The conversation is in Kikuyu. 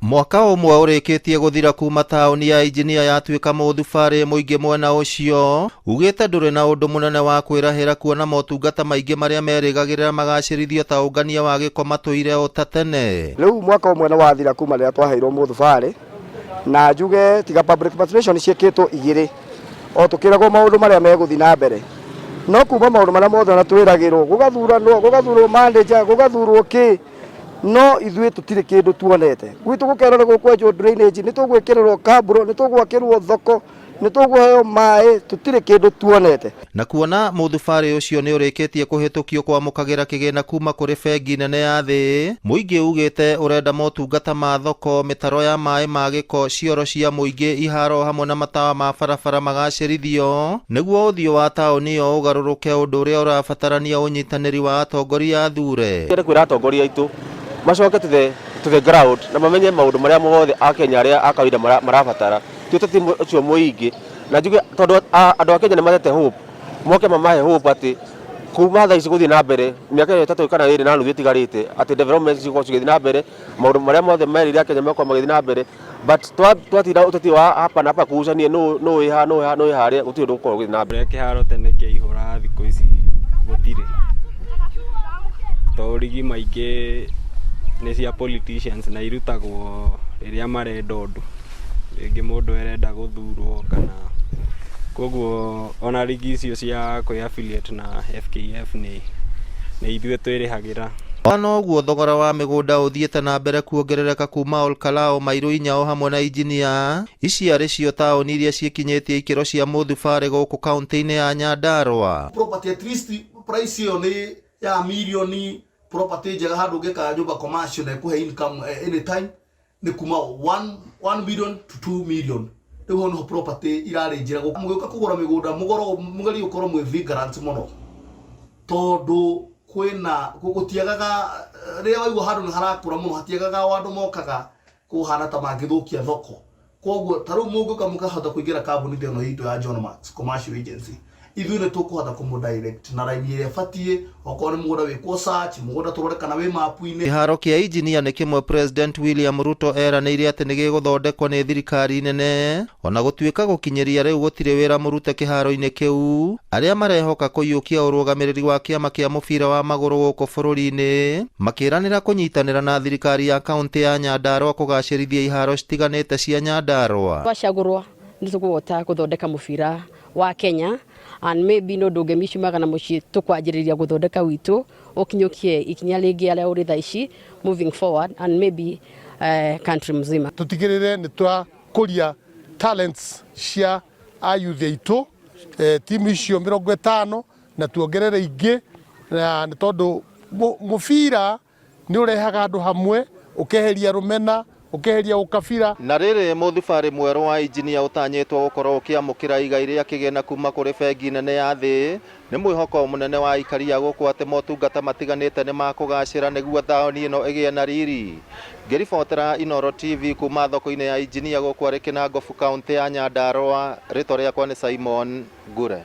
Mwaka ũmwe ũrĩkĩtie gũthira kuma taũni ya Injinia yatuĩka mũthubarĩ mũingĩ mwena ũcio ugĩte ndũrĩ na ũndũ mũnene wa kwĩrahĩra kuona motungata maingĩ marĩa merĩgagĩrĩra magacĩrithio ta ũngania wa gĩko matũire o ta tene. Rĩu mwaka ũmwe nĩ wathira kuma rĩrĩa twaheirwo mũthubarĩ, na njuge tiga public participation ciĩkĩtwo igĩrĩ o tũkĩragwo maũndũ marĩa megũthiĩ na mbere, no kuma maũndũ marĩa mothe na twĩragĩrwo, gũgathuranwo, gũgathurwo manager, gũgathurwo kĩ, no ithuĩ tũtirĩ kĩndũ tuonete. Gwitũ gũkerwo nĩ gũkwenjwo drainage, nĩ tũgwĩkĩrĩrwo kaburo, nĩ tũgwakĩrwo thoko, nĩ tũkũheo maĩ, tũtirĩ kĩndũ tuonete. Na kuona mũthubarĩ ũcio nĩ ũrĩkĩtie kũhĩtũkio kwamũkagĩra kĩgĩna kuma kũrĩ bengi nene ya thĩ, mũingĩ ugĩte ũrenda motungata ma thoko, mĩtaro ya maĩ ma gĩko, cioro cia mũingĩ, iharo hamwe na matawa ma barabara magacĩrithio nĩguo ũthiũ wa taũni ĩyo ũgarũrũke, ũndũ ũrĩa ũrabatarania ũnyitanĩri wa atongoria athure. Nyende kwĩra atongoria aitũ macoke to the ground na mamenye maũndũ marĩa mothe Akenya arĩa a kawaida marabatara. Ti ũteti ũcio mũingĩ, na njuge tondũ andũ a Kenya nĩ matete hope, moke mamahe hope atĩ kuma thaa ici gũthiĩ na mbere, mĩaka ĩyo 3 kana 2.5 ĩtigarĩte, atĩ development cigũkorwo cigĩthiĩ na mbere, maũndũ marĩa mothe merĩire Akenya megũkorwo magĩthiĩ na mbere. But twatinda ũteti wa hapa na hapa, kũgucania nũ nũ wĩ haha, nũ wĩ haha, nũ wĩ harĩa, gũtirĩ ũndũ ũgũkorwo ũgĩthiĩ na mbere. Ũrĩa kĩharo tene kĩaihũraga, thikũ ici gũtirĩ, tondũ rigi maingĩ nĩ cia politicians na irutagwo rĩrĩa marenda ũndũ, rĩngĩ mũndũ arenda gũthurwo kana koguo ona rigi icio cia kwĩ affiliate na FKF nĩ ithuĩ twĩrĩhagĩra. Ona ũguo thogora wa mĩgũnda ũthiĩte na mbere kuongerereka kuma Olkalou, Mairũ inya o hamwe na Injinia, ici arĩ cio taũni iria ciĩkinyĩtie ikĩro cia mũthubarĩ gũkũ kaunti-inĩ ya Nyandarua. Property at least price ĩyo nĩ ya milioni, property njega handũ ũngĩka nyũmba commercial na ĩkũhe income anytime nĩ kuma 1 million to 2 million. Rĩu hau nĩho property irarĩ njĩra. Mũgĩũka kũgũra mĩgũnda, mũgoro mũgerie gũkorwo mwĩ vigilant mũno, tondũ kwĩna gũtiagaga, rĩrĩa waigua handũ nĩ harakũra mũno, hatiagaga o andũ mokaga kũhana ta mangĩthũkia thoko. Koguo ta rĩu mũngĩũka mũkahota kũingĩra kambuni ta ĩno itũ ya John Max Commercial Agency, ithuĩ nĩ tũkũhota kũmũ direct na raini ĩrĩa ĩbatiĩ. Okorwo nĩ mũgũnda, wĩkwo search mũgũnda, tũrore kana wĩ mapu-inĩ. Kĩharo kĩa Injinia nĩ kĩmwe President William Ruto eranĩire atĩ nĩ gĩgũthondekwo nĩ thirikari nene, ona gũtuĩka gũkinyĩria rĩu gũtirĩ wĩra mũrute kĩharo-inĩ kĩu. Arĩa marehoka kũiyũkia ũrũgamĩrĩri wa kĩama kĩa mũbira wa magũrũ gũkũ bũrũri-inĩ makĩranĩra kũnyitanĩra na thirikari ya kaunti ya Nyandarua kũgacĩrithia iharo citiganĩte cia Nyandarua. Twacagũrwo nĩ tũkũhota gũthondeka mũbira wa Kenya, and maybe no ũndũ ũngĩ na mũciĩ tũkwanjĩrĩria gũthondeka witũ ũkinyũkie ikinya rĩngĩ arĩa ũrĩ thaa ici moving forward and maybe country mzima. Tutigĩrĩre nĩ twakũria talents cia ayuthi aitũ, timu icio 50, na tuongerere ingĩ, na nĩ tondũ mũbira nĩ ũrehaga andũ hamwe, ũkeheria rũmena, ũkeheria ũkabira. Na rĩrĩ, mũthubarĩ mwerũ wa Injinia ũtanyĩtwo gũkorwo ũkĩamũkĩra igai rĩa kĩgĩna kuma kũrĩ bengi nene ya thĩ, nĩ mwĩhoko mũnene wa aikari a gũkũ atĩ motungata matiganĩte nĩ makũgacĩra nĩguo taũni ĩno ĩgĩe na riri. Ngĩribotera Inooro TV kuma thoko-inĩ ya Injinia gũkũ arĩ Kinangofu, kaũntĩ ya Nyandarua, rĩtwa rĩakwa nĩ Simon Ngure.